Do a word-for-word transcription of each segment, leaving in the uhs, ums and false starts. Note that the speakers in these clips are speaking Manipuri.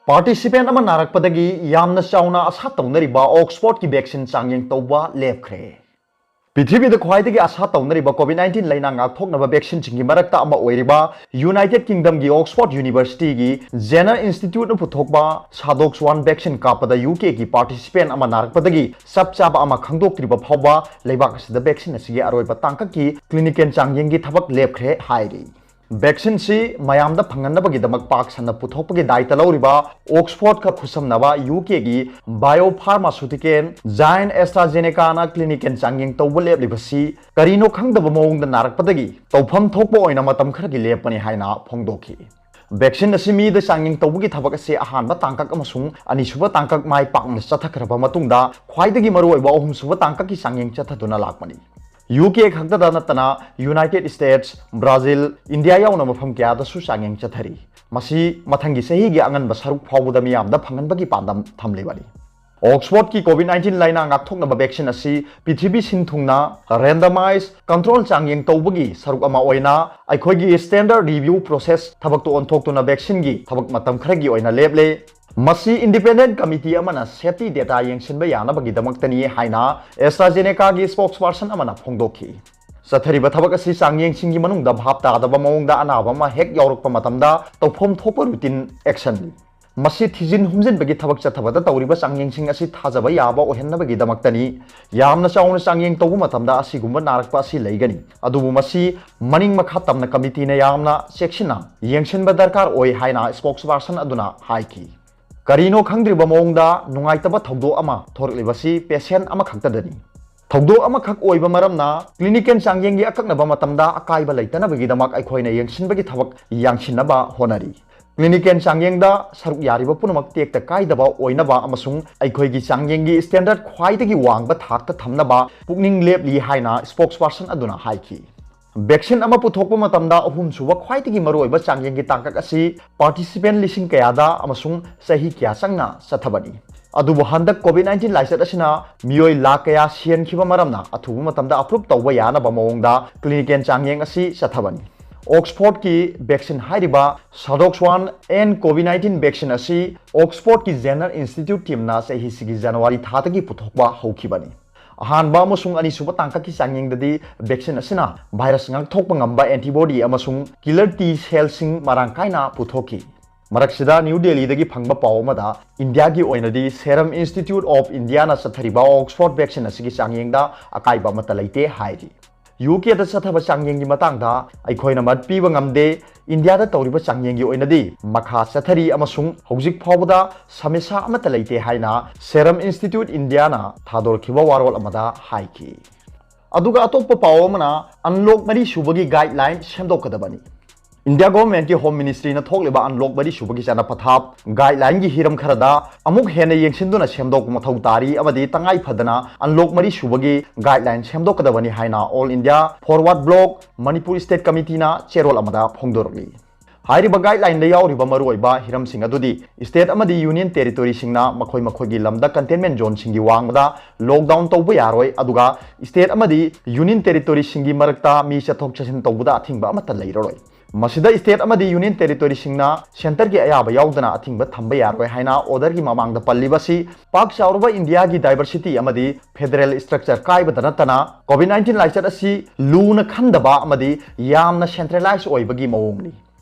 Participant ꯑꯃ ꯅꯥꯔꯛꯄꯗꯒꯤ ꯌꯥꯝꯅ ꯆꯥꯎꯅ ꯑꯁꯥ ꯇꯧꯅꯔꯤꯕ Oxfordꯀꯤ vaccine ꯆꯥꯡꯌꯦꯡ ꯇꯧꯕ ꯂꯦꯞꯈ꯭ꯔꯦ꯫ ꯄ꯭ꯔꯤꯊꯤꯕꯤꯗ ꯈ꯭ꯋꯥꯏꯗꯒꯤ ꯑꯁꯥ ꯇꯧꯅꯔꯤꯕ COVID nineteen ꯂꯩꯅꯥ ꯉꯥꯛꯊꯣꯛꯅꯕ vaccineꯁꯤꯡꯒꯤ ꯃꯔꯛꯇ ꯑꯃ ꯑꯣꯏꯔꯤꯕ United Kingdomꯒꯤ Oxford Universityꯒꯤ Jenner Instituteꯅ ꯄꯨꯊꯣꯛꯄ Sadox One vaccine ꯀꯥꯞꯄꯗ UKꯒꯤ participant ꯑꯃ ꯅꯥꯔꯛꯄꯗꯒꯤ ꯆꯞ ꯆꯥꯕ ꯑꯃ ꯈꯪꯗꯣꯛꯇ꯭ꯔꯤꯕ ꯐꯥꯎꯕ ꯂꯩꯕꯥꯛ ꯑꯁꯤꯗ vaccine ꯑꯁꯤꯒꯤ ꯑꯔꯣꯏꯕ ꯇꯥꯡꯀꯛꯀꯤ clinical ꯆꯥꯡꯌꯦꯡꯒꯤ ꯊꯕꯛ ꯂꯦꯞꯈ꯭ꯔꯦ ꯍꯥꯏꯔꯤ꯫ Vaccineꯁꯤ ꯃꯌꯥꯝꯗ ꯐꯪꯍꯟꯅꯕꯒꯤꯗꯃꯛ ꯄꯥꯛ ꯁꯟꯅ ꯄꯨꯊꯣꯛꯄꯒꯤ ꯗꯥꯏꯇ ꯂꯧꯔꯤꯕ Oxfordꯀ ꯈꯨꯠꯁꯝꯅꯕ UKꯒꯤ biopharmaceutical giant AstraZenecaꯅ clinical ꯆꯥꯡꯌꯦꯡ ꯇꯧꯕ ꯂꯦꯞꯂꯤꯕꯁꯤ ꯀꯔꯤꯅꯣ ꯈꯪꯗꯕ ꯃꯑꯣꯡꯗ ꯅꯥꯔꯛꯄꯗꯒꯤ ꯇꯧꯐꯝ ꯊꯣꯛꯄ ꯑꯣꯏꯅ ꯃꯇꯝ ꯈꯔꯒꯤ ꯂꯦꯞꯄꯅꯤ ꯍꯥꯏꯅ ꯐꯣꯡꯗꯣꯛꯈꯤ꯫ Vaccine ꯑꯁꯤ ꯃꯤꯗ ꯆꯥꯡꯌꯦꯡ ꯇꯧꯕꯒꯤ ꯊꯕꯛ ꯑꯁꯤ ꯑꯍꯥꯟꯕ ꯇꯥꯡꯀꯛ ꯑꯃꯁꯨꯡ ꯑꯅꯤꯁꯨꯕ ꯇꯥꯡꯀꯛ ꯃꯥꯏ ꯄꯥꯛꯅ ꯆꯠꯊꯈ꯭ꯔꯕ ꯃꯇꯨꯡꯗ ꯈ꯭ꯋꯥꯏꯗꯒꯤ ꯃꯔꯨꯑꯣꯏꯕ ꯑꯍꯨꯝꯁꯨꯕ ꯇꯥꯡꯀꯛꯀꯤ ꯆꯥꯡꯌꯦꯡ ꯆꯠꯊꯗꯨꯅ ꯂꯥꯛꯄꯅꯤ꯫ UK ꯈꯛꯇꯗ ꯅꯠꯇꯅ United States, Brazil, India ꯌꯥꯎꯅ ꯃꯐꯝ ꯀꯌꯥꯗꯁꯨ ꯆꯥꯡꯌꯦꯡ ꯆꯠꯊꯔꯤ꯫ ꯃꯁꯤ ꯃꯊꯪꯒꯤ ꯆꯍꯤꯒꯤ ꯑꯉꯟꯕ ꯁꯔꯨꯛ ꯐꯥꯎꯕꯗ ꯃꯤꯌꯥꯝꯗ ꯐꯪꯍꯟꯕꯒꯤ ꯄꯥꯟꯗꯝ ꯊꯝꯂꯤꯕꯅꯤ꯫ Oxfordꯀꯤ COVID nineteen ꯂꯩꯅꯥ ꯉꯥꯛꯊꯣꯛꯅꯕ vaccine ꯑꯁꯤ ꯄ꯭ꯔꯤꯊꯤꯕꯤ ꯁꯤꯟ ꯊꯨꯡꯅ randomized control ꯆꯥꯡꯌꯦꯡ ꯇꯧꯕꯒꯤ ꯁꯔꯨꯛ ꯑꯃ ꯑꯣꯏꯅ ꯑꯩꯈꯣꯏꯒꯤ standard review process ꯊꯕꯛꯇ ꯑꯣꯟꯊꯣꯛꯇꯨꯅ vaccineꯒꯤ ꯊꯕꯛ ꯃꯇꯝ ꯈꯔꯒꯤ ꯑꯣꯏꯅ ꯂꯦꯞꯂꯦ꯫ ꯃꯁꯤ independent committee ꯑꯃꯅ safety data ꯌꯦꯡꯁꯤꯟꯕ ꯌꯥꯅꯕꯒꯤꯗꯃꯛꯇꯅꯤ ꯍꯥꯏꯅ AstraZenecaꯒꯤ spokesperson ꯑꯃꯅ ꯐꯣꯡꯗꯣꯛꯈꯤ꯫ ꯆꯠꯊꯔꯤꯕ ꯊꯕꯛ ꯑꯁꯤ ꯆꯥꯡꯌꯦꯡꯁꯤꯡꯒꯤ ꯃꯅꯨꯡꯗ ꯚꯥꯞ ꯇꯥꯗꯕ ꯃꯑꯣꯡꯗ ꯑꯅꯥꯕ ꯑꯃ ꯍꯦꯛ ꯌꯥꯎꯔꯛꯄ ꯃꯇꯝꯗ ꯇꯧꯐꯝ ꯊꯣꯛꯄ routine actionꯅꯤ꯫ ꯃꯁꯤ ꯊꯤꯖꯤꯟ ꯍꯨꯝꯖꯤꯟꯕꯒꯤ ꯊꯕꯛ ꯆꯠꯊꯕꯗ ꯇꯧꯔꯤꯕ ꯆꯥꯡꯌꯦꯡꯁꯤꯡ ꯑꯁꯤ ꯊꯥꯖꯕ ꯌꯥꯕ ꯑꯣꯏꯍꯟꯅꯕꯒꯤꯗꯃꯛꯇꯅꯤ꯫ ꯌꯥꯝꯅ ꯆꯥꯎꯅ ꯆꯥꯡꯌꯦꯡ ꯇꯧꯕ ꯃꯇꯝꯗ ꯑꯁꯤꯒꯨꯝꯕ ꯅꯥꯔꯛꯄ ꯑꯁꯤ ꯂꯩꯒꯅꯤ, ꯑꯗꯨꯕꯨ ꯃꯁꯤ ꯃꯅꯤꯡ ꯃꯈꯥ ꯇꯝꯅ committeeꯅ ꯌꯥꯝꯅ ꯆꯦꯛꯁꯤꯟꯅ ꯌꯦꯡꯁꯤꯟꯕ ꯗꯔꯀꯥꯔ ꯑꯣꯏ ꯍꯥꯏꯅ spokesperson ꯑꯗꯨꯅ ꯍꯥꯏꯈꯤ꯫ ꯀꯔꯤꯅꯣ ꯈꯪꯗ꯭ꯔꯤꯕ ꯃꯑꯣꯡꯗ ꯅꯨꯡꯉꯥꯏꯇꯕ ꯊꯧꯗꯣꯛ ꯑꯃ ꯊꯣꯔꯛꯂꯤꯕꯁꯤ patient ꯑꯃꯈꯛꯇꯗꯅꯤ꯫ ꯊꯧꯗꯣꯛ ꯑꯃꯈꯛ ꯑꯣꯏꯕ ꯃꯔꯝꯅ clinical ꯆꯥꯡꯌꯦꯡꯒꯤ ꯑꯀꯛꯅꯕ ꯃꯇꯝꯗ ꯑꯀꯥꯏꯕ ꯂꯩꯇꯅꯕꯒꯤꯗꯃꯛ ꯑꯩꯈꯣꯏꯅ ꯌꯦꯡꯁꯤꯟꯕꯒꯤ ꯊꯕꯛ ꯌꯥꯡꯁꯤꯟꯅꯕ ꯍꯣꯠꯅꯔꯤ꯫ Clinical ꯆꯥꯡꯌꯦꯡꯗ ꯁꯔꯨꯛ ꯌꯥꯔꯤꯕ ꯄꯨꯝꯅꯃꯛ ꯇꯦꯛꯇ ꯀꯥꯏꯗꯕ ꯑꯣꯏꯅꯕ ꯑꯃꯁꯨꯡ ꯑꯩꯈꯣꯏꯒꯤ ꯆꯥꯡꯌꯦꯡꯒꯤ standard ꯈ꯭ꯋꯥꯏꯗꯒꯤ ꯋꯥꯡꯕ ꯊꯥꯛꯇ ꯊꯝꯅꯕ ꯄꯨꯛꯅꯤꯡ ꯂꯦꯞꯂꯤ ꯍꯥꯏꯅ spokesperson ꯑꯗꯨꯅ ꯍꯥꯏꯈꯤ꯫ Vaccine ꯑꯃ ꯄꯨꯊꯣꯛꯄ ꯃꯇꯝꯗ ꯑꯍꯨꯝꯁꯨꯕ ꯈ꯭ꯋꯥꯏꯗꯒꯤ ꯃꯔꯨꯑꯣꯏꯕ ꯆꯥꯡꯌꯦꯡꯒꯤ ꯇꯥꯡꯀꯛ ꯑꯁꯤ participant ꯂꯤꯁꯤꯡ ꯀꯌꯥꯗ ꯑꯃꯁꯨꯡ ꯆꯍꯤ ꯀꯌꯥ ꯆꯪꯅ ꯆꯠꯊꯕꯅꯤ꯫ ꯑꯗꯨꯕꯨ ꯍꯟꯗꯛ COVID nineteen ꯂꯥꯏꯆꯠ ꯑꯁꯤꯅ ꯃꯤꯑꯣꯏ ꯂꯥꯈ ꯀꯌꯥ ꯁꯤꯍꯟꯈꯤꯕ ꯃꯔꯝꯅ ꯑꯊꯨꯕ ꯃꯇꯝꯗ approve ꯇꯧꯕ ꯌꯥꯅꯕ ꯃꯑꯣꯡꯗ clinical ꯆꯥꯡꯌꯦꯡ ꯑꯁꯤ ꯆꯠꯊꯕꯅꯤ꯫ ꯑꯣꯛꯁꯐꯣꯔꯗꯀꯤ ꯚꯦꯛꯁꯤꯟ ꯍꯥꯏꯔꯤꯕ ChAdOx one and COVID nineteen vaccine ꯑꯁꯤ ꯑꯣꯛꯁꯐꯣꯔꯗꯀꯤ ꯖꯦꯅꯔ ꯏꯟꯁꯇꯤꯇ꯭ꯌꯨꯠ ꯇꯤꯝꯅ ꯆꯍꯤꯁꯤꯒꯤ ꯖꯅꯋꯥꯔꯤ ꯊꯥꯗꯒꯤ ꯄꯨꯊꯣꯛꯄ ꯍꯧꯈꯤꯕꯅꯤ꯫ ꯑꯍꯥꯟꯕ ꯑꯃꯁꯨꯡ ꯑꯅꯤꯁꯨꯕ ꯇꯥꯡꯀꯛꯀꯤ ꯆꯥꯡꯌꯦꯡꯗꯗꯤ ꯚꯦꯛꯁꯤꯟ ꯑꯁꯤꯅ ꯚꯥꯏꯔꯁ ꯉꯥꯛꯊꯣꯛꯄ ꯉꯝꯕ ꯑꯦꯟꯇꯤꯕꯣꯗꯤ ꯑꯃꯁꯨꯡ ꯀꯤꯂꯔ ꯇꯤ ꯁꯦꯜꯁꯤꯡ ꯃꯔꯥꯡ ꯀꯥꯏꯅ ꯄꯨꯊꯣꯛꯈꯤ꯫ ꯃꯔꯛꯁꯤꯗ ꯅ꯭ꯌꯨ ꯗꯦꯜꯂꯤꯗꯒꯤ ꯐꯪꯕ ꯄꯥꯎ ꯑꯃꯗ ꯏꯟꯗꯤꯌꯥꯒꯤ ꯑꯣꯏꯅꯗꯤ ꯁꯦꯔꯝ ꯏꯟꯁꯇꯤꯇ꯭ꯌꯨꯠ ꯑꯣꯐ ꯏꯟꯗꯤꯌꯥꯅ ꯆꯠꯊꯔꯤꯕ ꯑꯣꯛꯁꯐꯣꯔꯗ ꯚꯦꯛꯁꯤꯟ ꯑꯁꯤꯒꯤ ꯆꯥꯡꯌꯦꯡꯗ ꯑꯀꯥꯏꯕ ꯑꯃꯠꯇ ꯂꯩꯇꯦ ꯍꯥꯏꯔꯤ꯫ ꯌꯨ ꯀꯦꯗ ꯆꯠꯊꯕ ꯆꯥꯡꯌꯦꯡꯒꯤ ꯃꯇꯥꯡꯗ ꯑꯩꯈꯣꯏꯅ ꯃꯠ ꯄꯤꯕ ꯉꯝꯗꯦ꯫ ꯏꯟꯗꯤꯌꯥꯗ ꯇꯧꯔꯤꯕ ꯆꯥꯡꯌꯦꯡꯒꯤ ꯑꯣꯏꯅꯗꯤ ꯃꯈꯥ ꯆꯠꯊꯔꯤ ꯑꯃꯁꯨꯡ ꯍꯧꯖꯤꯛ ꯐꯥꯎꯕꯗ ꯁꯃꯤꯁꯥ ꯑꯃꯠꯇ ꯂꯩꯇꯦ ꯍꯥꯏꯅ ꯁꯦꯔꯝ ꯏꯟꯁꯇꯤꯇ꯭ꯌꯨꯠ ꯏꯟꯗꯤꯌꯥꯅ ꯊꯥꯗꯣꯔꯛꯈꯤꯕ ꯋꯥꯔꯣꯜ ꯑꯃꯗ ꯍꯥꯏꯈꯤ꯫ ꯑꯗꯨꯒ ꯑꯇꯣꯞꯄ ꯄꯥꯎ ꯑꯃꯅ ꯑꯟꯂꯣꯛ ꯃꯔꯤ ꯁꯨꯕꯒꯤ ꯒꯥꯏꯗꯂꯥꯏꯟ ꯁꯦꯝꯗꯣꯛꯀꯗꯕꯅꯤ꯫ ꯏꯟꯗꯤꯌꯥ ꯒꯣꯚꯔꯟꯃꯦꯟꯠꯀꯤ ꯍꯣꯝ ꯃꯤꯅꯤꯁꯇ꯭ꯔꯤꯅ ꯊꯣꯛꯂꯤꯕ ꯑꯟꯂꯣꯛ ꯃꯔꯤ ꯁꯨꯕꯒꯤ ꯆꯠꯅ ꯄꯊꯥꯞ ꯒꯥꯏꯗꯂꯥꯏꯟꯒꯤ ꯍꯤꯔꯝ ꯈꯔꯗ ꯑꯃꯨꯛ ꯍꯦꯟꯅ ꯌꯦꯡꯁꯤꯟꯗꯨꯅ ꯁꯦꯝꯗꯣꯛꯄ ꯃꯊꯧ ꯇꯥꯔꯤ ꯑꯃꯗꯤ ꯇꯉꯥꯏ ꯐꯗꯅ ꯑꯟꯂꯣꯛ ꯃꯔꯤ ꯁꯨꯕꯒꯤ ꯒꯥꯏꯗꯂꯥꯏꯟ ꯁꯦꯝꯗꯣꯛꯀꯗꯕꯅꯤ ꯍꯥꯏꯅ all India forward block Manipur state ꯀꯃꯤꯇꯤꯅ ꯆꯦꯔꯣꯜ ꯑꯃꯗ ꯐꯣꯡꯗꯣꯔꯛꯂꯤ꯫ ꯍꯥꯏꯔꯤꯕ ꯒꯥꯏꯗꯂꯥꯏꯟꯗ ꯌꯥꯎꯔꯤꯕ ꯃꯔꯨꯑꯣꯏꯕ ꯍꯤꯔꯝꯁꯤꯡ ꯑꯗꯨꯗꯤ ꯁ꯭ꯇꯦꯠ ꯑꯃꯗꯤ ꯌꯨꯅꯤꯌꯟ ꯇꯦꯔꯤꯇꯣꯔꯤꯁꯤꯡꯅ ꯃꯈꯣꯏ ꯃꯈꯣꯏꯒꯤ ꯂꯝꯗ ꯀꯟꯇꯦꯟꯃꯦꯟꯠ ꯖꯣꯟꯁꯤꯡꯒꯤ ꯋꯥꯡꯃꯗ ꯂꯣꯛꯗꯥꯎꯟ ꯇꯧꯕ ꯌꯥꯔꯣꯏ, ꯑꯗꯨꯒ ꯁ꯭ꯇꯦꯠ ꯑꯃꯗꯤ ꯌꯨꯅꯤꯌꯟ ꯇꯦꯔꯤꯇꯣꯔꯤꯁꯤꯡꯒꯤ ꯃꯔꯛꯇ ꯃꯤ ꯆꯠꯊꯣꯛ ꯆꯠꯁꯤꯟ ꯇꯧꯕꯗ ꯑꯊꯤꯡꯕ ꯑꯃꯠꯇ ꯂꯩꯔꯔꯣꯏ꯫ ꯃꯁꯤꯗ ꯁ꯭ꯇꯦꯠ ꯑꯃꯗꯤ ꯌꯨꯅꯤꯌꯟ ꯇꯦꯔꯤꯇꯣꯔꯤꯁꯤꯡꯅ ꯁꯦꯟꯇꯔꯒꯤ ꯑꯌꯥꯕ ꯌꯥꯎꯗꯅ ꯑꯊꯤꯡꯕ ꯊꯝꯕ ꯌꯥꯔꯣꯏ ꯍꯥꯏꯅ ꯑꯣꯔꯗꯔꯒꯤ ꯃꯃꯥꯡꯗ ꯄꯜꯂꯤꯕ ꯑꯁꯤ ꯄꯥꯛ ꯆꯥꯎꯔꯕ ꯏꯟꯗꯤꯌꯥꯒꯤ ꯗꯥꯏꯕꯔꯁꯤꯇꯤ ꯑꯃꯗꯤ ꯐꯦꯗꯔꯦꯜ ꯁ꯭ꯇ꯭ꯔꯛꯆꯔ ꯀꯥꯏꯕꯗ ꯅꯠꯇꯅ ꯀꯣꯚꯤꯗ ꯅꯥꯏꯟꯇꯤꯟ ꯂꯥꯏꯆꯠ ꯑꯁꯤ ꯂꯨꯅ ꯈꯟꯗꯕ ꯑꯃꯗꯤ ꯌꯥꯝꯅ ꯁꯦꯟꯇ꯭ꯔꯦꯂꯥꯏꯖ ꯑꯣꯏꯕꯒꯤ ꯃꯑꯣꯡꯅꯤ꯫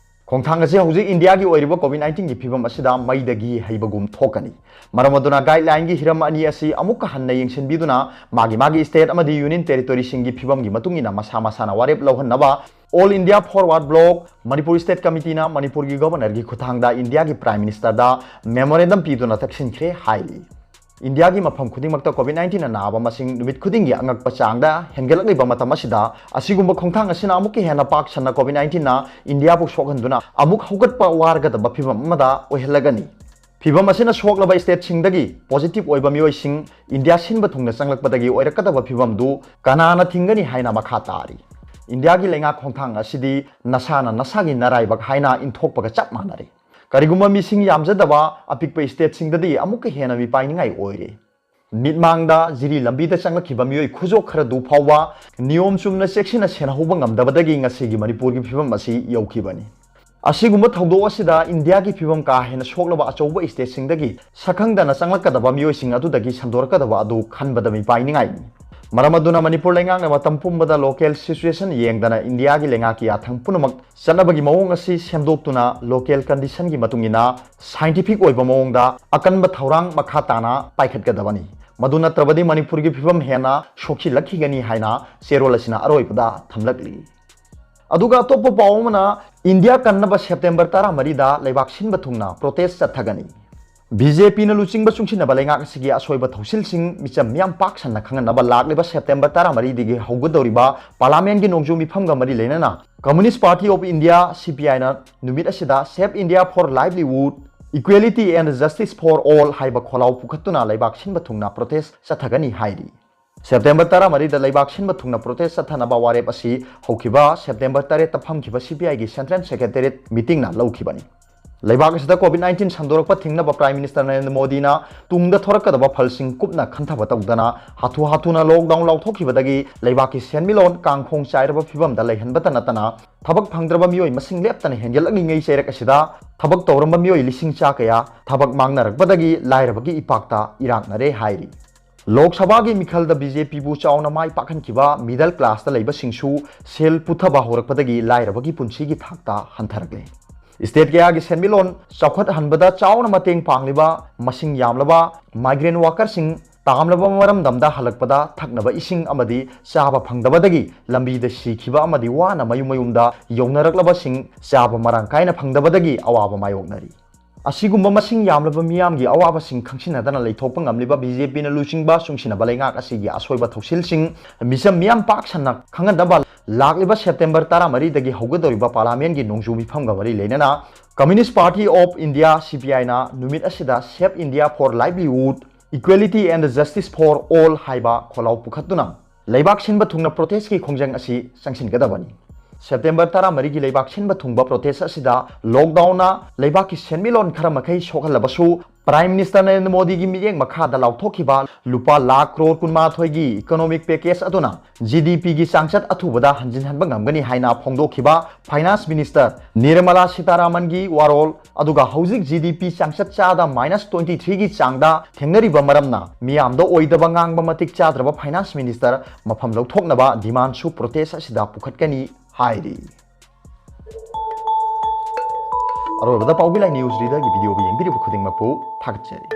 ꯈꯣꯡꯊꯥꯡ ꯑꯁꯤ ꯍꯧꯖꯤꯛ ꯏꯟꯗꯤꯌꯥꯒꯤ ꯑꯣꯏꯔꯤꯕ ꯀꯣꯚꯤꯗ ꯅꯥꯏꯟꯇꯤꯟꯒꯤ ꯐꯤꯕꯝ ꯑꯁꯤꯗ ꯃꯩꯗꯒꯤ ꯍꯩꯕꯒꯨꯝ ꯊꯣꯛꯀꯅꯤ꯫ ꯃꯔꯝ ꯑꯗꯨꯅ ꯒꯥꯏꯗꯂꯥꯏꯟꯒꯤ ꯍꯤꯔꯝ ꯑꯅꯤ ꯑꯁꯤ ꯑꯃꯨꯛꯀ ꯍꯟꯅ ꯌꯦꯡꯁꯤꯟꯕꯤꯗꯨꯅ ꯃꯥꯒꯤ ꯃꯥꯒꯤ ꯁ꯭ꯇꯦꯠ ꯑꯃꯗꯤ ꯌꯨꯅꯤꯌꯟ ꯇꯦꯔꯤꯇꯣꯔꯤꯁꯤꯡꯒꯤ ꯐꯤꯕꯝꯒꯤ ꯃꯇꯨꯡ ꯏꯟꯅ ꯃꯁꯥ ꯃꯁꯥꯅ ꯋꯥꯔꯦꯞ ꯂꯧꯍꯟꯅꯕ all India forward block Manipur state ꯀꯃꯤꯇꯤꯅ ꯃꯅꯤꯄꯨꯔꯒꯤ ꯒꯣꯚꯔꯅꯔꯒꯤ ꯈꯨꯠꯊꯥꯡꯗ ꯏꯟꯗꯤꯌꯥꯒꯤ ꯄ꯭ꯔꯥꯏꯝ ꯃꯤꯅꯤꯁꯇꯔꯗ ꯃꯦꯃꯣꯔꯦꯟꯗꯝ ꯄꯤꯗꯨꯅ ꯇꯛꯁꯤꯟꯈ꯭ꯔꯦ ꯍꯥꯏꯔꯤ꯫ ꯏꯟꯗꯤꯌꯥꯒꯤ ꯃꯐꯝ ꯈꯨꯗꯤꯡꯃꯛꯇ ꯀꯣꯚꯤꯗ ꯅꯥꯏꯟꯇꯤꯟꯅ ꯅꯥꯕ ꯃꯁꯤꯡ ꯅꯨꯃꯤꯠ ꯈꯨꯗꯤꯡꯒꯤ ꯑꯉꯛꯄ ꯆꯥꯡꯗ ꯍꯦꯟꯒꯠꯂꯛꯂꯤꯕ ꯃꯇꯝ ꯑꯁꯤꯗ, ꯑꯁꯤꯒꯨꯝꯕ ꯈꯣꯡꯊꯥꯡ ꯑꯁꯤꯅ ꯑꯃꯨꯛꯀ ꯍꯦꯟꯅ ꯄꯥꯛ ꯁꯟꯅ ꯀꯣꯚꯤꯗ ꯅꯥꯏꯟꯇꯤꯟꯅ ꯏꯟꯗꯤꯌꯥꯕꯨ ꯁꯣꯛꯍꯟꯗꯨꯅ ꯑꯃꯨꯛ ꯍꯧꯒꯠꯄ ꯋꯥꯔꯒꯗꯕ ꯐꯤꯕꯝ ꯑꯃꯗ ꯑꯣꯏꯍꯜꯂꯒꯅꯤ꯫ ꯐꯤꯕꯝ ꯑꯁꯤꯅ ꯁꯣꯛꯂꯕ ꯁ꯭ꯇꯦꯠꯁꯤꯡꯗꯒꯤ ꯄꯣꯖꯤꯇꯤꯚ ꯑꯣꯏꯕ ꯃꯤꯑꯣꯏꯁꯤꯡ ꯏꯟꯗꯤꯌꯥ ꯁꯤꯟꯕ ꯊꯨꯡꯅ ꯆꯪꯂꯛꯄꯗꯒꯤ ꯑꯣꯏꯔꯛꯀꯗꯕ ꯐꯤꯕꯝꯗꯨ ꯀꯅꯥꯅ ꯊꯤꯡꯒꯅꯤ ꯍꯥꯏꯅ ꯃꯈꯥ ꯇꯥꯔꯤ꯫ ꯏꯟꯗꯤꯌꯥꯒꯤ ꯂꯩꯉꯥꯛ ꯈꯣꯡꯊꯥꯡ ꯑꯁꯤꯗꯤ ꯅꯁꯥꯅ ꯅꯁꯥꯒꯤ ꯅꯔꯥꯏꯕꯛ ꯍꯥꯏꯅ ꯏꯟꯊꯣꯛꯄꯒ ꯆꯞ ꯃꯥꯟꯅꯔꯦ꯫ ꯀꯔꯤꯒꯨꯝꯕ ꯃꯤꯁꯤꯡ ꯌꯥꯝꯖꯗꯕ ꯑꯄꯤꯛꯄ ꯁ꯭ꯇꯦꯠꯁꯤꯡꯗꯗꯤ ꯑꯃꯨꯛꯀ ꯍꯦꯟꯅ ꯃꯤꯄꯥꯏꯅꯤꯡꯉꯥꯏ ꯑꯣꯏꯔꯦ꯫ ꯃꯤꯠꯃꯥꯡꯗ ꯖꯤꯔꯤ ꯂꯝꯕꯤꯗ ꯆꯪꯂꯛꯈꯤꯕ ꯃꯤꯑꯣꯏ ꯈꯨꯖꯣꯛ ꯈꯔꯗꯨ ꯐꯥꯎꯕ ꯅꯤꯌꯣꯝ ꯆꯨꯝꯅ ꯆꯦꯛꯁꯤꯟꯅ ꯁꯦꯟꯅꯍꯧꯕ ꯉꯝꯗꯕꯗꯒꯤ ꯉꯁꯤꯒꯤ ꯃꯅꯤꯄꯨꯔꯒꯤ ꯐꯤꯕꯝ ꯑꯁꯤ ꯌꯧꯈꯤꯕꯅꯤ꯫ ꯑꯁꯤꯒꯨꯝꯕ ꯊꯧꯗꯣꯛ ꯑꯁꯤꯗ ꯏꯟꯗꯤꯌꯥꯒꯤ ꯐꯤꯕꯝ ꯀꯥ ꯍꯦꯟꯅ ꯁꯣꯛꯂꯕ ꯑꯆꯧꯕ ꯁ꯭ꯇꯦꯠꯁꯤꯡꯗꯒꯤ ꯁꯛꯈꯪꯗꯅ ꯆꯪꯂꯛꯀꯗꯕ ꯃꯤꯑꯣꯏꯁꯤꯡ ꯑꯗꯨꯗꯒꯤ ꯁꯟꯗꯣꯔꯛꯀꯗꯕ ꯑꯗꯨ ꯈꯟꯕꯗ ꯃꯤꯄꯥꯏꯅꯤꯡꯉꯥꯏꯅꯤ꯫ ꯃꯔꯝ ꯑꯗꯨꯅ ꯃꯅꯤꯄꯨꯔ ꯂꯩꯉꯥꯛꯅ ꯃꯇꯝ ꯄꯨꯝꯕꯗ ꯂꯣꯀꯦꯜ ꯁꯤꯆꯨꯋꯦꯁꯟ ꯌꯦꯡꯗꯅ ꯏꯟꯗꯤꯌꯥꯒꯤ ꯂꯩꯉꯥꯛꯀꯤ ꯌꯥꯊꯪ ꯄꯨꯝꯅꯃꯛ ꯆꯠꯅꯕꯒꯤ ꯃꯑꯣꯡ ꯑꯁꯤ ꯁꯦꯝꯗꯣꯛꯇꯨꯅ ꯂꯣꯀꯦꯜ ꯀꯟꯗꯤꯁꯟꯒꯤ ꯃꯇꯨꯡ ꯏꯟꯅ ꯁꯥꯏꯟꯇꯤꯐꯤꯛ ꯑꯣꯏꯕ ꯃꯑꯣꯡꯗ ꯑꯀꯟꯕ ꯊꯧꯔꯥꯡ ꯃꯈꯥ ꯇꯥꯅ ꯄꯥꯏꯈꯠꯀꯗꯕꯅꯤ꯫ ꯃꯗꯨ ꯅꯠꯇ꯭ꯔꯕꯗꯤ ꯃꯅꯤꯄꯨꯔꯒꯤ ꯐꯤꯕꯝ ꯍꯦꯟꯅ ꯁꯣꯛꯆꯤꯜꯂꯛꯈꯤꯒꯅꯤ ꯍꯥꯏꯅ ꯆꯦꯔꯣꯜ ꯑꯁꯤꯅ ꯑꯔꯣꯏꯕꯗ ꯊꯝꯂꯛꯂꯤ꯫ ꯑꯗꯨꯒ ꯑꯇꯣꯞꯄ ꯄꯥꯎ ꯑꯃꯅ, ꯏꯟꯗꯤꯌꯥ ꯀꯟꯅꯕ ꯁꯦꯞꯇꯦꯝꯕꯔ ꯇꯔꯥꯃꯔꯤꯗ ꯂꯩꯕꯥꯛ ꯁꯤꯟꯕ ꯊꯨꯡꯅ ꯄ꯭ꯔꯣꯇꯦꯁ ꯆꯠꯊꯒꯅꯤ꯫ ꯕꯤ ꯖꯦ ꯄꯤꯅ ꯂꯨꯆꯤꯡꯕ ꯆꯨꯡꯁꯤꯟꯅꯕ ꯂꯩꯉꯥꯛ ꯑꯁꯤꯒꯤ ꯑꯁꯣꯏꯕ ꯊꯧꯁꯤꯜꯁꯤꯡ ꯃꯤꯆꯝ ꯃꯤꯌꯥꯝ ꯄꯥꯛ ꯁꯟꯅ ꯈꯪꯍꯟꯅꯕ ꯂꯥꯛꯂꯤꯕ ꯁꯦꯞꯇꯦꯝꯕꯔ ꯇꯔꯥꯃꯔꯤꯗꯒꯤ ꯍꯧꯒꯗꯧꯔꯤꯕ ꯄꯥꯔꯂꯥꯃꯦꯟꯒꯤ ꯅꯣꯡꯖꯨ ꯃꯤꯐꯝꯒ ꯃꯔꯤ ꯂꯩꯅꯅ Communist Party of India, C P I ꯅ ꯅꯨꯃꯤꯠ ꯑꯁꯤꯗ Save India for Livelihood, Equality and Justice for All ꯍꯥꯏꯕ ꯈꯣꯜꯂꯥꯎ ꯄꯨꯈꯠꯇꯨꯅ ꯂꯩꯕꯥꯛ ꯁꯤꯟꯕ ꯊꯨꯡꯅ ꯄ꯭ꯔꯣꯇꯦꯁ ꯆꯠꯊꯒꯅꯤ ꯍꯥꯏꯔꯤ꯫ ꯁꯦꯞꯇꯦꯝꯕꯔ ꯇꯔꯥꯃꯔꯤꯗ ꯂꯩꯕꯥꯛ ꯁꯤꯟꯕ ꯊꯨꯡꯅ ꯄ꯭ꯔꯣꯇꯦꯁ ꯆꯠꯊꯅꯕ ꯋꯥꯔꯦꯞ ꯑꯁꯤ ꯍꯧꯈꯤꯕ ꯁꯦꯞꯇꯦꯝꯕꯔ ꯇꯔꯦꯠꯇ ꯐꯝꯈꯤꯕ C P I ꯒꯤ Central Secretariat meeting ꯅ ꯂꯧꯈꯤꯕꯅꯤ꯫ ꯂꯩꯕꯥꯛ ꯑꯁꯤꯗ COVID nineteen ꯁꯟꯗꯣꯔꯛꯄ ꯊꯤꯡꯅꯕ Prime Minister ꯅꯔꯦꯟꯗ꯭ꯔ ꯃꯣꯗꯤꯅ ꯇꯨꯡꯗ ꯊꯣꯔꯛꯀꯗꯕ ꯐꯜꯁꯤꯡ ꯀꯨꯞꯅ ꯈꯟꯊꯕ ꯇꯧꯗꯅ ꯍꯥꯊꯨ ꯍꯥꯊꯨꯅ lockdown ꯂꯥꯎꯊꯣꯛꯈꯤꯕꯗꯒꯤ ꯂꯩꯕꯥꯛꯀꯤ ꯁꯦꯟꯃꯤꯠꯂꯣꯟ ꯀꯥꯡꯈꯣꯡ ꯆꯥꯏꯔꯕ ꯐꯤꯕꯝꯗ ꯂꯩꯍꯟꯕꯇ ꯅꯠꯇꯅ ꯊꯕꯛ ꯐꯪꯗ꯭ꯔꯕ ꯃꯤꯑꯣꯏ ꯃꯁꯤꯡ ꯂꯦꯞꯇꯅ ꯍꯦꯟꯒꯠꯂꯛꯂꯤꯉꯩ ꯆꯩꯔꯛ ꯑꯁꯤꯗ ꯊꯕꯛ ꯇꯧꯔꯝꯕ ꯃꯤꯑꯣꯏ ꯂꯤꯁꯤꯡ ꯆꯥ ꯀꯌꯥ ꯊꯕꯛ ꯃꯥꯡꯅꯔꯛꯄꯗꯒꯤ ꯂꯥꯏꯔꯕꯒꯤ ꯏꯄꯥꯛꯇ ꯏꯔꯥꯛꯅꯔꯦ ꯍꯥꯏꯔꯤ꯫ ꯂꯣꯛ ꯁꯚꯥꯒꯤ ꯃꯤꯈꯜꯗ B J P ꯕꯨ ꯆꯥꯎꯅ ꯃꯥꯏ ꯄꯥꯛꯍꯟꯈꯤꯕ middle class ꯇ ꯂꯩꯕꯁꯤꯡꯁꯨ ꯁꯦꯜ ꯄꯨꯊꯕ ꯍꯧꯔꯛꯄꯗꯒꯤ ꯂꯥꯏꯔꯕꯒꯤ ꯄꯨꯟꯁꯤꯒꯤ ꯊꯥꯛꯇ ꯍꯟꯊꯔꯛꯂꯦ꯫ State ꯀꯌꯥꯒꯤ ꯁꯦꯟꯃꯤꯠꯂꯣꯟ ꯆꯥꯎꯈꯠꯍꯟꯕꯗ ꯆꯥꯎꯅ ꯃꯇꯦꯡ ꯄꯥꯡꯂꯤꯕ ꯃꯁꯤꯡ ꯌꯥꯝꯂꯕ migrant worker ꯁꯤꯡ ꯇꯥꯝꯂꯕ ꯃꯔꯝꯗꯝꯗ ꯍꯜꯂꯛꯄꯗ ꯊꯛꯅꯕ ꯏꯁꯤꯡ ꯑꯃꯗꯤ ꯆꯥꯕ ꯐꯪꯗꯕꯗꯒꯤ ꯂꯝꯕꯤꯗ ꯁꯤꯈꯤꯕ ꯑꯃꯗꯤ ꯋꯥꯅ ꯃꯌꯨꯝ ꯃꯌꯨꯝꯗ ꯌꯧꯅꯔꯛꯂꯕꯁꯤꯡ ꯆꯥꯕ ꯃꯔꯥꯡ ꯀꯥꯏꯅ ꯐꯪꯗꯕꯗꯒꯤ ꯑꯋꯥꯕ ꯃꯥꯌꯣꯛꯅꯔꯤ꯫ ꯑꯁꯤꯒꯨꯝꯕ ꯃꯁꯤꯡ ꯌꯥꯝꯂꯕ ꯃꯤꯌꯥꯝꯒꯤ ꯑꯋꯥꯕꯁꯤꯡ ꯈꯪꯁꯤꯟꯅꯗꯅ ꯂꯩꯊꯣꯛꯄ ꯉꯝꯂꯤꯕ B J P ꯅ ꯂꯨꯆꯤꯡꯕ ꯆꯨꯡꯁꯤꯟꯅꯕ ꯂꯩꯉꯥꯛ ꯑꯁꯤꯒꯤ ꯑꯁꯣꯏꯕ ꯊꯧꯁꯤꯜꯁꯤꯡ ꯃꯤꯆꯝ ꯃꯤꯌꯥꯝ ꯄꯥꯛ ꯁꯟꯅ ꯈꯪꯍꯟꯅꯕ ꯂꯥꯛꯂꯤꯕ ꯁꯦꯞꯇꯦꯝꯕꯔ ꯇꯔꯥꯃꯔꯤꯗꯒꯤ ꯍꯧꯒꯗꯧꯔꯤꯕ ꯄꯥꯔꯂꯥꯃꯦꯟꯒꯤ ꯅꯣꯡꯖꯨ ꯃꯤꯐꯝꯒ ꯃꯔꯤ ꯂꯩꯅꯅ Communist Party of India, C P I ꯅ ꯅꯨꯃꯤꯠ ꯑꯁꯤꯗ Save India for Livelihood, Equality and Justice for All ꯍꯥꯏꯕ ꯈꯣꯜꯂꯥꯎ ꯄꯨꯈꯠꯇꯨꯅ ꯂꯩꯕꯥꯛ ꯁꯤꯟꯕ ꯊꯨꯡꯅ ꯄ꯭ꯔꯣꯇꯦꯁꯀꯤ ꯈꯣꯡꯖꯪ ꯑꯁꯤ ꯆꯪꯁꯤꯟꯒꯗꯕꯅꯤ꯫ ꯁꯦꯞꯇꯦꯝꯕꯔ ꯇꯔꯥꯃꯔꯤꯒꯤ ꯂꯩꯕꯥꯛ ꯁꯤꯟꯕ ꯊꯨꯡꯕ protest ꯑꯁꯤꯗ lockdownꯅ ꯂꯩꯕꯥꯛꯀꯤ ꯁꯦꯟꯃꯤꯠꯂꯣꯟ ꯈꯔ ꯃꯈꯩ ꯁꯣꯛꯍꯜꯂꯕꯁꯨ, Prime Minister ꯅꯔꯦꯟꯗ꯭ꯔ ꯃꯣꯗꯤꯒꯤ ꯃꯤꯠꯌꯦꯡ ꯃꯈꯥꯗ ꯂꯥꯎꯊꯣꯛꯈꯤꯕ ꯂꯨꯄꯥ ꯂꯥꯈ ꯀ꯭ꯔꯣꯔ ꯀꯨꯟꯃꯥꯊꯣꯏꯒꯤ economic package ꯑꯗꯨꯅ GDPꯒꯤ ꯆꯥꯡꯆꯠ ꯑꯊꯨꯕꯗ ꯍꯟꯖꯤꯟꯍꯟꯕ ꯉꯝꯒꯅꯤ ꯍꯥꯏꯅ ꯐꯣꯡꯗꯣꯛꯈꯤꯕ Finance Minister ꯅꯤꯔꯃꯂꯥ ꯁꯤꯇꯥꯔꯥꯃꯟꯒꯤ ꯋꯥꯔꯣꯜ, ꯑꯗꯨꯒ ꯍꯧꯖꯤꯛ GDP ꯆꯥꯡꯆꯠ ꯆꯥꯗ minus twenty threeꯒꯤ ꯆꯥꯡꯗ ꯊꯦꯡꯅꯔꯤꯕ ꯃꯔꯝꯅ ꯃꯤꯌꯥꯝꯗ ꯑꯣꯏꯗꯕ ꯉꯥꯡꯕ ꯃꯇꯤꯛ ꯆꯥꯗ꯭ꯔꯕ Finance Minister ꯃꯐꯝ ꯂꯧꯊꯣꯛꯅꯕ demandꯁꯨ protest ꯑꯁꯤꯗ ꯄꯨꯈꯠꯀꯅꯤ ꯍꯥꯏꯔꯤ꯫ ꯑꯔꯣꯏꯕꯗ ꯄꯥꯎꯕꯤ ꯂꯥꯏ ꯅ꯭ꯌꯨꯁ ꯔꯤꯗꯔꯒꯤ ꯚꯤꯗꯤꯑꯣꯕꯨ ꯌꯦꯡꯕꯤꯔꯤꯕ ꯈꯨꯗꯤꯡꯃꯛꯄꯨ ꯊꯥꯒꯠꯆꯔꯤ꯫